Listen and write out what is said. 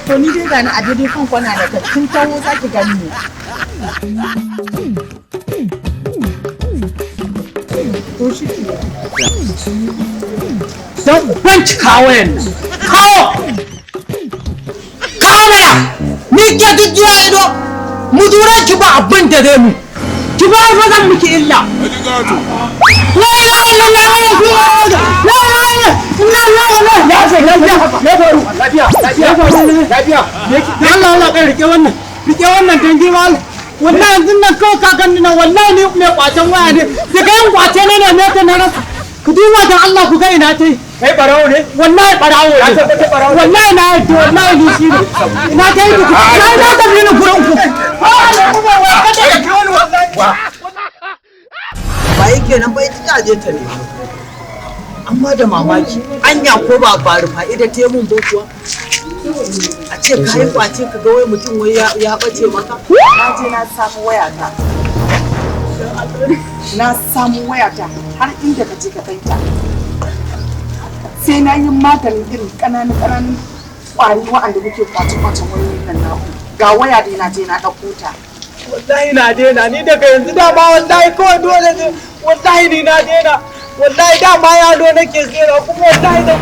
To ni dai gani a daidai kan kwana da ka kin taho za ki gani ni. To shi ke. Don banci kawo nan. Kawo! Kawo mana! Ni ke jujjuya ido! Muzuran ki ba abin da zai mu. Ki ba ba zan miki illa. La ilaha illallah la ilaha illallah la ilaha illallah ya faru lafiya lafiya lafiya. Allah Allah, kai rike wannan, rike wannan dan girma Allah. Wallahi yanzu nan kawai ka gani nan, wallahi ni mai kwacen waya ne. Daga yin kwace ne ne ta na rasa. Ku duba dan Allah ku ga ina tai. Kai barawo ne? Wallahi barawo ne. Wallahi na yadda, wallahi ni shi ne. Ina ta yi ku na na ta bi ni gurin ku. Ba yake nan ba, ita ta je ta nemo. Amma da mamaki, anya ko ba ba fa'ida ta mun ba kuwa? A ce ka yi kwace, ka ga wai mutum wai ya bace maka. Na je na samu wayata. Na samu wayata har inda ka je ka kai ta. Sai na yi maganin irin ƙananan ƙananan ƙwari wa'anda kuke kwace-kwacen wayoyin nan naku. Ga waya dai na je na ɗauko ta. Wallahi na daina ni daga yanzu, dama wallahi kawai dole ne. Wallahi ni na daina, wallahi dama yalo nake tsira kuma wallahi da